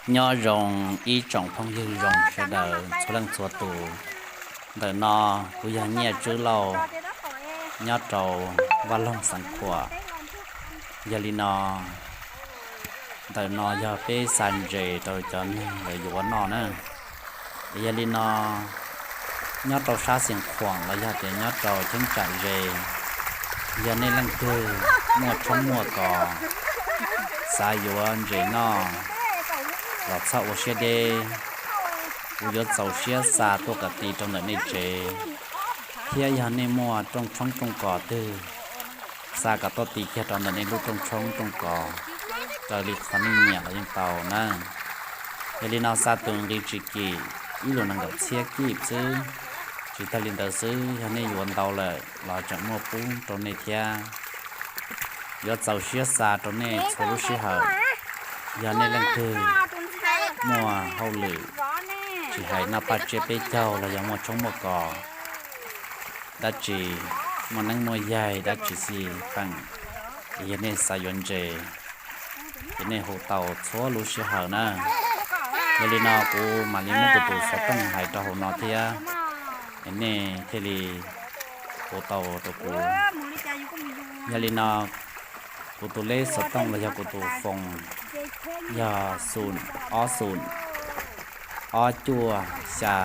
Nyob zoo ib tsoom phooj ywg zoo sawv daws txhua leej txhua tus. Ntawm no kuv yog Nyiaj Tswb Lauj, nyob rau Vaj Loog Xeev Khuam. Yog li no, ntawm no yog peb xa ntses rau cov neeg lawv yuav noj na. Yog li no, nyob rau sab Xeev Khuam los yog tias nyob rau cheeb tsam ze, yog nej leej twg muaj tshoob muaj kos xav yuav ntses noj los txhob ua siab deb, kuv yuav txaus siab xa tuaj kom ti rau ntawm nej tsev. Thiab yog nej muaj rooj tshoob rooj kos twg, xa kom tuaj ti kiag rau ntawm nej lub rooj tshoob rooj kos, raws li qhov nej nyiam los yeej tau na. Yog li no xa tus nqi tsis kim, ib lus nees nkaum txhiab kib xwb. Tsis tag li ntawd xwb, yog nej yuav ntau lawm los tseem muaj pub rau nej thiab. Yuav txaus siab xa rau nej txhua lub sij hawm. Yog nej leej twg muaj hauj lwm, tsis hais noj paj tsiab peb caug los yog muaj tshoob muaj kos dab tsi, muaj neeb muaj yaig dab tsi xij peem, yog nej xav yuav ntses, ces nej hu tau txhua lub sij hawm na. Yog li no kuv mam li muab kuv tus xov tooj hais rau hauv no thiab, nej thiaj li hu tau rau kuv. Yog li no, kuv tus leb xov tooj los yog kuv tus foos yog xoom ob xoom ob cuaj xya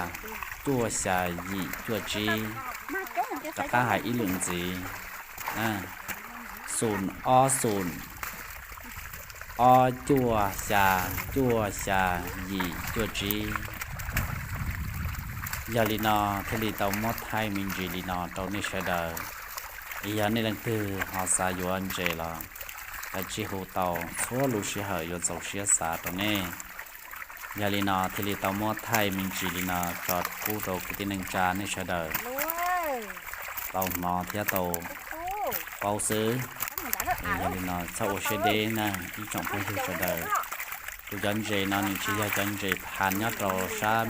cuaj xya yim cuaj tsib. Rov qab hais ib lwm ntxiv, xoom ob xoom ob cuaj xya cuaj xya yim cuaj tsib. Yog li no thiaj li tau muab thaij me ntsis li no rau nej sawv daws. Yog nej leej twg ho xav yuav ntses los kav tsij hu tau txhua lub sij hawm, yuav txaus siab xa rau nej. Yog li no thiaj li tau muab thaij me ntsis li no tso pub rau kwv tij neej tsa nej sawv daws tau hnov thiab tau paub xwb. Yog li no txhob ua siab deb na ib tsoom phooj ywg sawv daws. Kuv cov ntses no nws tsis yog cov ntses phav nyob rau sab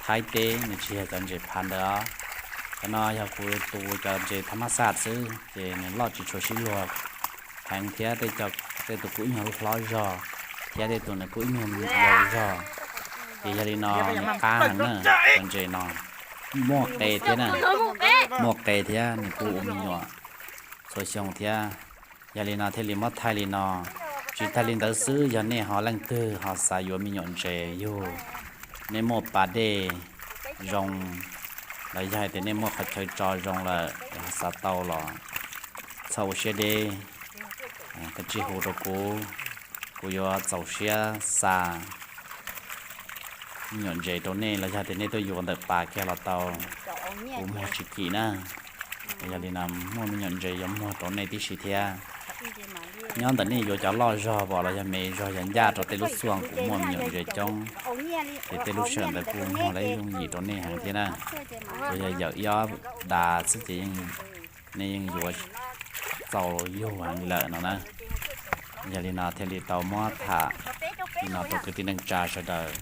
Thaib teb, nws tsis yog cov ntses phav ntawd os. Cov no yog kuv tus cov ntses tha mab xaj xwb, ces nws loj tsis tshua sib luag heev thiab tej tus kuj ib nyuag hlob zog, thiab tej tus nws kuj ib nyuag yau zog. Ces yog li no nws qab heev na, cov ntses no muaj qe thiab na, muaj qe thiab nws kuj ua me nyuam txhua xyoo thiab. Yog li no thiaj li muab thaij li no. Tsis tag li ntawd xwb, yog nej ho leej twg ho xav yuav me nyuam ntses yug, nej muaj pas dej zoo los yog hais tias nej muaj qhov chaw tso zoo lawm, xav tau los txhob ua siab deb, kav tsij hu rau kuv, kuv yuav txaus siab xa me nyuam ntses rau nej los yog tias nej tuaj yuav ntawm pas kiag los tau, kuv muag tsis kim na. Yog li no muaj me nyuam ntses yuav muag rau nej tib si thiab. Nyob ntawm nej yuav cov loj zog pom los yog me zog yog ncaj rau tej lub xuaj kuv muaj me nyuam ntses coob, ces tej lub sij hawm ntawd kuj muag lawm yooj yim rau nej heev thiab na. Tsuas yog yawm ib ob dav xwb ces nej yeej yuav txaus yug heev lawm no na. Yog li no thiaj li tau muab tham li no rau kwv tij neej tsa sawv daws.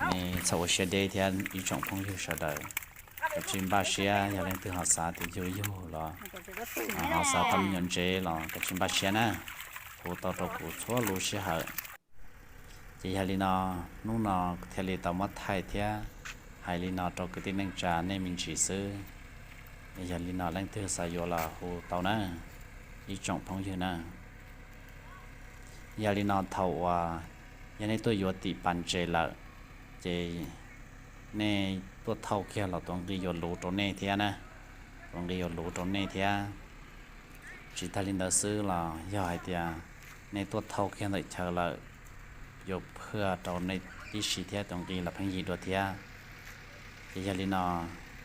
Nej txhob ua siab deb thiab ib tsoom phooj ywg sawv daws, kav tsij npaj siab, yog leej twg ho xav tias yug yug los ho xav tau me nyuam ntses los kav tsij npaj siab na, hu tau rau kuv txhua lub sij hawm. Ces yog li no, hnub no thiaj li tau muab thaij thiab hais li no rau kwv tij neej tsa nej me ntsis xwb. Yog li no leej twg xav yuav los hu tau na, ib tsoom phooj ywg na. Yog li no thaum uas yog nej tuaj yuav tim pas ntses lawm, ces nej tuaj thauj kiag los tus nqi yuav luv rau nej thiab na, tus nqi yuav luv rau nej thiab. Tsis tag li ntawd xwb los yog hais tias nej tuaj thauj kiag ntawm chaw lawm, yuav phaj rau nej tib si thiab tus nqi los pheej yig dua thiab. Ces yog li no,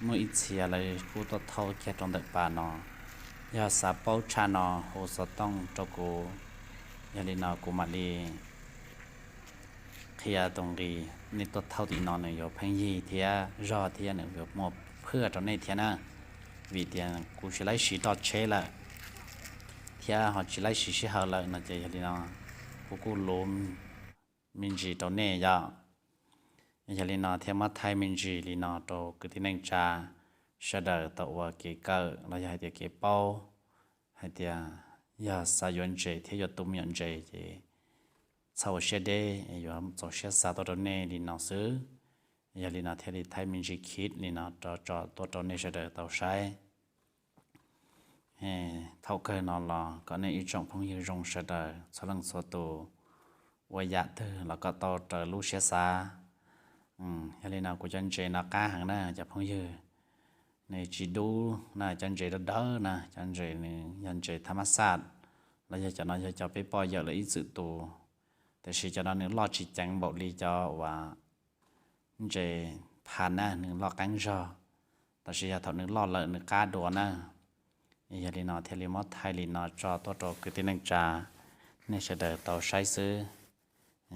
muaj ib txhia lawv kuj tuaj thauj kiag rau ntawm pas no, yog xav paub tshaj no hu xov tooj rau kuv, yog li no kuv mam li qhia tus nqi. Nej tuaj thauj tim no nws yuav pheej yig thiab zog thiab nws yuav muaj phaj rau nej thiab na, vim tias kuv tsis laib siv roj tsheb lawm thiab ho tsis laib siv sij hawm lawm no ces yog li no kuv kuj luv me ntsis rau nej yom. Yog li no thiaj muab thaij me ntsis li no rau kwv tij neej tsa sawv daws tau ua kev kawm los yog hais tias kev paub hais tias yog xav yuav ntses thiab yuav tu me nyuam ntses ces txhob ua siab deb, yuav txaus siab xa tuaj rau nej li no xwb. Yog li no thiaj li thaij me ntsis khib li no rov tso tuaj rau nej sawv daws tau saib. Thaum kawg no los kom nej ib tsoom phooj ywg zoo sawv daws txhua leej txhua tus, ua yam twg los kom tau raws lub siab xav. Yog li no kuv cov ntses no qab heev na cov phooj ywg, nws tsis dub na, cov ntses dawb dawb na, cov ntses nws yog ntses tha mab xaj, los yog cov no yog cov peb poj yawm lawv ib txwm tu. Tiam sis cov no nws loj tsis ceev npaum li cov uas ntses pha na, nws loj qeeb zog, tab sis yog thaum nws loj lawm nws qab dua na. Yog li no thiaj li muab thaij li no tso tuaj rau kwv tij neej tsa, nej sawv daws tau saib xwb.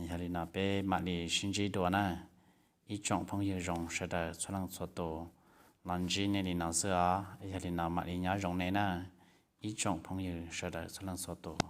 Yog li no peb mam li sib ntsib dua na. Ib tsoom phooj ywg zoo sawv daws txhua leej txhua tus, los ntsib nej li no xwb os. Yog li no mam li nyob zoo nej na, ib tsoom phooj ywg sawv daws txhua leej txhua tus.